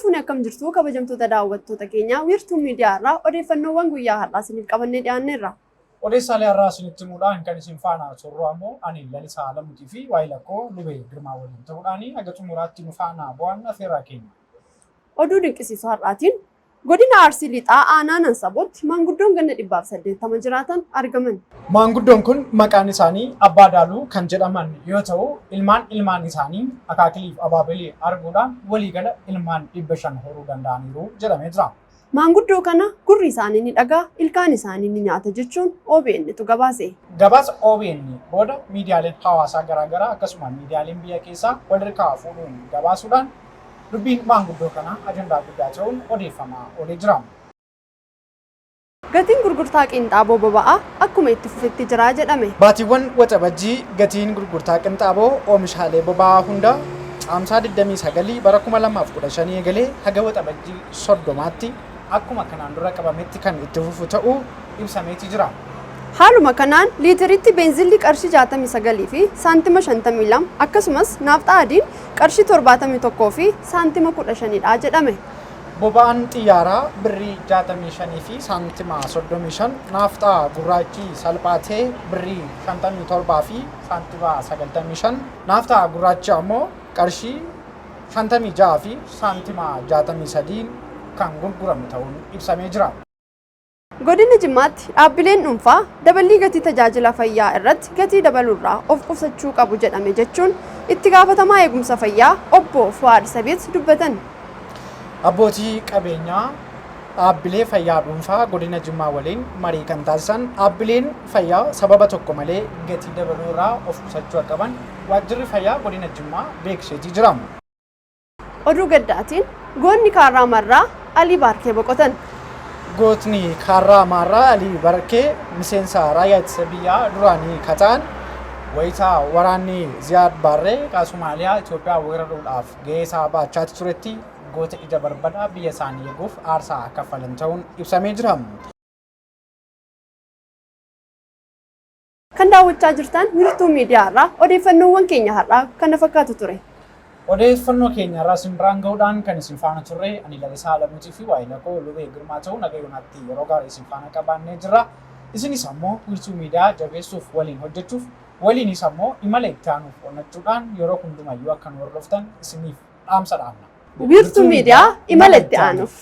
fuune akkam jirtu kabajamtoota daawwattoota keenyaa Wiirtuu Miidiyaa irraa odeeffannoowwan guyyaa har'aa isiniif qabannee dhiyaanneerra. Odeessaalee har'aa isinitti himuudhaan kan isin faana turru ammoo ani Lalisaa Alamuutii fi waa'ee lakkoo Lubee Girmaa waliin ta'uudhaan haga xumuraatti nu faana bu'aan afeerraa keenya. Oduu dinqisiisoo har'aatiin Godina Arsii Lixaa Aanaa Nansabootti maanguddoon ganna 180 jiraatan argaman. Maanguddoon kun maqaan isaanii Abbaa Daaluu kan jedhaman yoo ta'u, ilmaan ilmaan isaanii akaakiliif abaabilii arguudhaan waliigala ilmaan 500 horuu danda'aniiru jedhamee jira. Maanguddoo kana gurri isaanii ni dhaga'a, ilkaan isaanii ni nyaata jechuun OBNtu gabaase. Gabaasa OBN booda miidiyaaleen hawaasaa garaagaraa akkasuma miidiyaaleen biyya keessaa walirkaa fuudhuun gabaasuudhaan Dubbiin maanguddoo kanaa ajandaa guddaa ta'uun odeeffamaa oolee jira. Gatiin gurgurtaa qinxaaboo boba'aa akkuma itti fufetti jira jedhame. Baatiiwwan Waxabajjii gatiin gurgurtaa qinxaaboo oomishaalee boba'aa hunda Caamsaa 29 bara 2015 eegalee haga Waxabajjii 30tti akkuma kanaan dura qabametti kan itti fufu ta'uu ibsameeti jira. Haaluma kanaan liitiritti beenzilli qarshii 69 fi saantima 52 akkasumas naafxaa adiin qarshii 71 fi saantima 15 dha jedhame. Boba'aan xiyyaaraa birrii 65 fi saantima 35, naafxaa gurraachi salphaa ta'e birrii 57 fi saantima 95, naafxaa gurraachi ammoo qarshii 56 fi saantima 63 kan gurguramu ta'uun ibsamee jira. Godina Jimmaatti dhaabbileen dhuunfaa daballii gatii tajaajila fayyaa irratti gatii dabaluurraa of qusachuu qabu jedhame jechuun itti gaafatamaa eegumsa fayyaa obbo Fu'aad Sabiit dubbatan. Abbootii qabeenyaa dhaabbilee fayyaa dhuunfaa godina Jimmaa waliin marii kan taasisan dhaabbileen fayyaa sababa tokko malee gatii dabaluu irraa of qusachuu akka qaban waajjirri fayyaa godina Jimmaa beeksiseetii jira. Oduu gaddaatiin goonni Kaarraa Marraa Alii Baarkee boqotan. Gootni Kaarraa Maarraa Alii Barkee miseensa raayyaa ittisa biyyaa duraanii ka ta'an wayita waraanni Ziyaad Baarree ka Somaaliyaa Itoophiyaa weeraruudhaaf gahee isaa ba'achaati turetti goota ija barbadaa biyya isaanii eeguuf aarsaa kaffalan ta'uun ibsamee jira. Kan daawwachaa jirtan Wiirtuu Miidiyaa irraa odeeffannoowwan keenya har'aa kana fakkaatu ture. Odeeffannoo keenya irraa isin biraan gahuudhaan kan isin faana turre ani Lalisaa Alamuutii fi waa'ila koo Lubee Girmaa ta'uun haga yoonaatti yeroo gaarii isin faana qabaannee jirra. Isinis ammoo Wiirtuu Miidiyaa jabeessuuf waliin hojjechuuf waliinis ammoo imala itti aanuuf onnachuudhaan yeroo hundumayyuu akka nu hordoftan isiniif dhaamsa dhaamna. Wiirtuu Miidiyaa imala itti aanuuf.